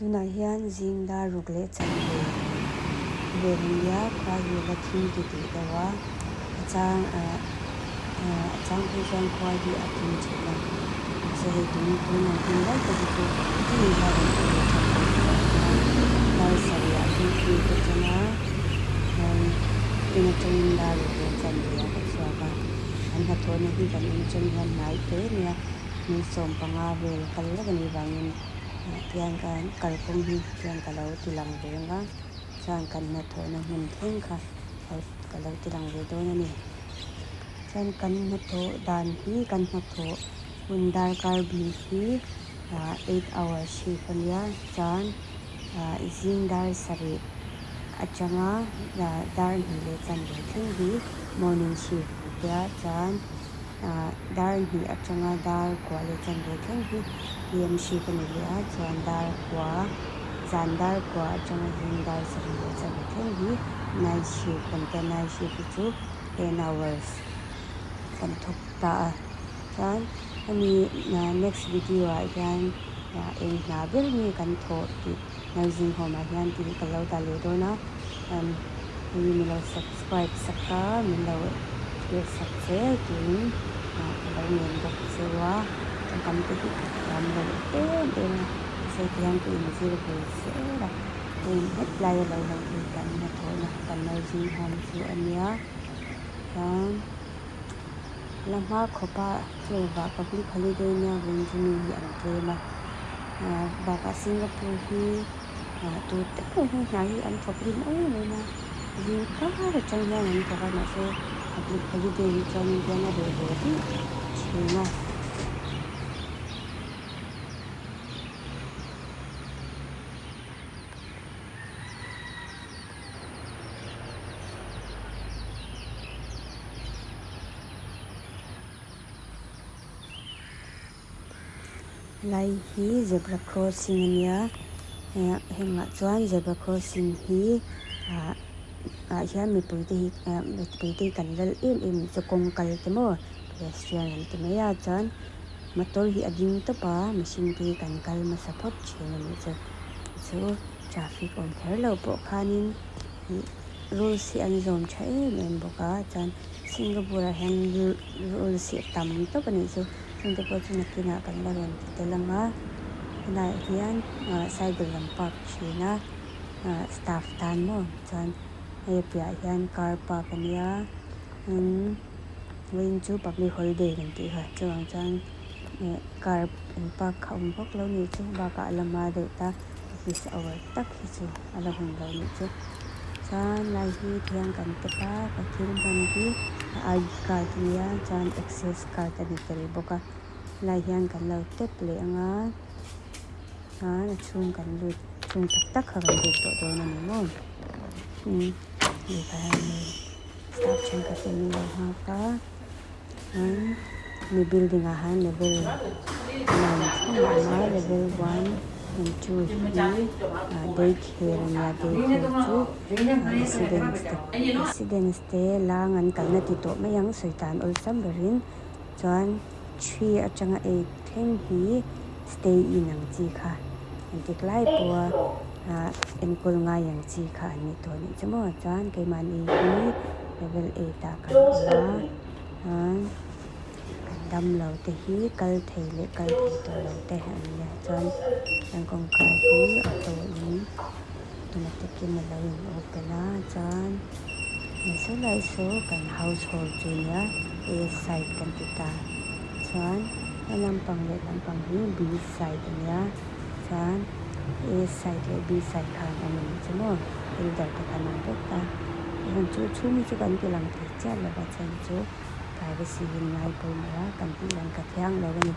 Tunah hian zing dar ruk leh chanve vel a nia, khua hi a la thim ti tih deuh a, a chang ah a chang phei chuan khua hi a thim thin a, mahse hei tun tun ang hun lai te hi chu ni hian an tih leh than tawh tawh a nia, dar sarih ah duty ka chen a, chuan in atangin dar ruk leh chanve ah ka chhuak a, an hnathawhna hi kan in atang hian hnai te a nia, min sawmpanga vel kal lek a nih vangin. Tiang kan kalkawng hi tiang ka lo ti lang ve ang a, chuan kan hnathawhna hmun thleng kha ka lo ti lang ve dawn a ni. Chuan kan hnathawh dan hi kan hnathawh hun darkar bi hi eight hour shift a nia, chuan zing dar sarih atanga dar hnih leh chanve thleng hi morning shift an tia, chuan. Dar hnih atanga dar kua leh chanve thleng hi PM shift a ni leh a, chuan dar kua zan dar kua atanga zing dar sarih leh chanve thleng hi night shift kan tia, night shift hi chu ten hours kan thawk ta a, chuan hemi next video ah hian eng hna ber nge kan thawh tih nursing home ah hian tih ka lo dah leh dawn a, hei min lo subscribe sak a min lo. Thlir sak zel turin ka lo ngen bawk cheu a, tawngkam te hi ka thiam lo em em a, mahse tihian ka inzir ve zel a, hei hetlai a lo lang hi kan hnathawhna kan nursing home chu a nia, chuan la hma khawpa chuvah public holiday nia vawiin chu mi hi an tlem a, bakah Singapore hi tu te pawh hi hna hi an thawk rim em em a. Zing kar atang hian an thawk a mahse public holiday hi chuan hian a reh ve rih thin a. Lai hi zebra crossing a nia hengah chuan zebra crossing hi ah ah hian mipui te hi ah mipui te hi kan lal em em chu kawng kal te maw pedestrian an ti mai a chuan motor hi a ding tawp a mihring te hi kan kal hmasa phawt thin a nih chu chu traffic awm kher lo pawh khanin ih rules hi an zawm tha em em bawk a chuan Singapore ah hian rules hi a tam tawp a nih chu chungte pawh chu nakinah kan la rawn ti tel ang a helaiah hian cycle an park thin a staff tan maw chuan hei a piahah hian car park a nia vawiin chu public holiday kan tih kha chuvang chuan car an park kha a awm vak lo a nih chu bakah a la hma deuh ta office hour tak hi chu a la hun lo a nih chu. Chuan lai hi thiang kan tep a ka thil hman hi a ID card a nia chuan access card a ni tel bawk a helai hian kan lo tep leh ang a chuan a chhung kan lut chhung tak tak kha kan lut tawh dawn a ni maw umm hei kha hei staff thenkhat te an lo nghak a chuan mi building ah hian level 9 thleng a awm a level 1 and 2 hi day care a nia day care chu residents te residents te lang an kalna ti tawh mai ang sawi tan awlsam berin chuan 3 atanga 8 thleng hi stay in ang chi kha engtik lai pawha enkawl ngai ang chi kha an ni tawh anih chu maw chuan keimahni hi level 8 ah kan awm a chuan kan damlo te hi kal thei leh kal thei tawh lo te an nia chuan an kawngkhar hi auto in automatic in alo in open a chuan hei saw lai saw kan household chu nia a side kan ti ta chuan he lampang leh lampang hi b side a nia chuan a side leh b side khan awm a nih chu maw elder te khan awm vek ta chu chhung hi chu kan ti lang thei chiah lo va chuan chu. Privacy hi ngai pawimawh a, kan tih lang ka thiang lo a ni.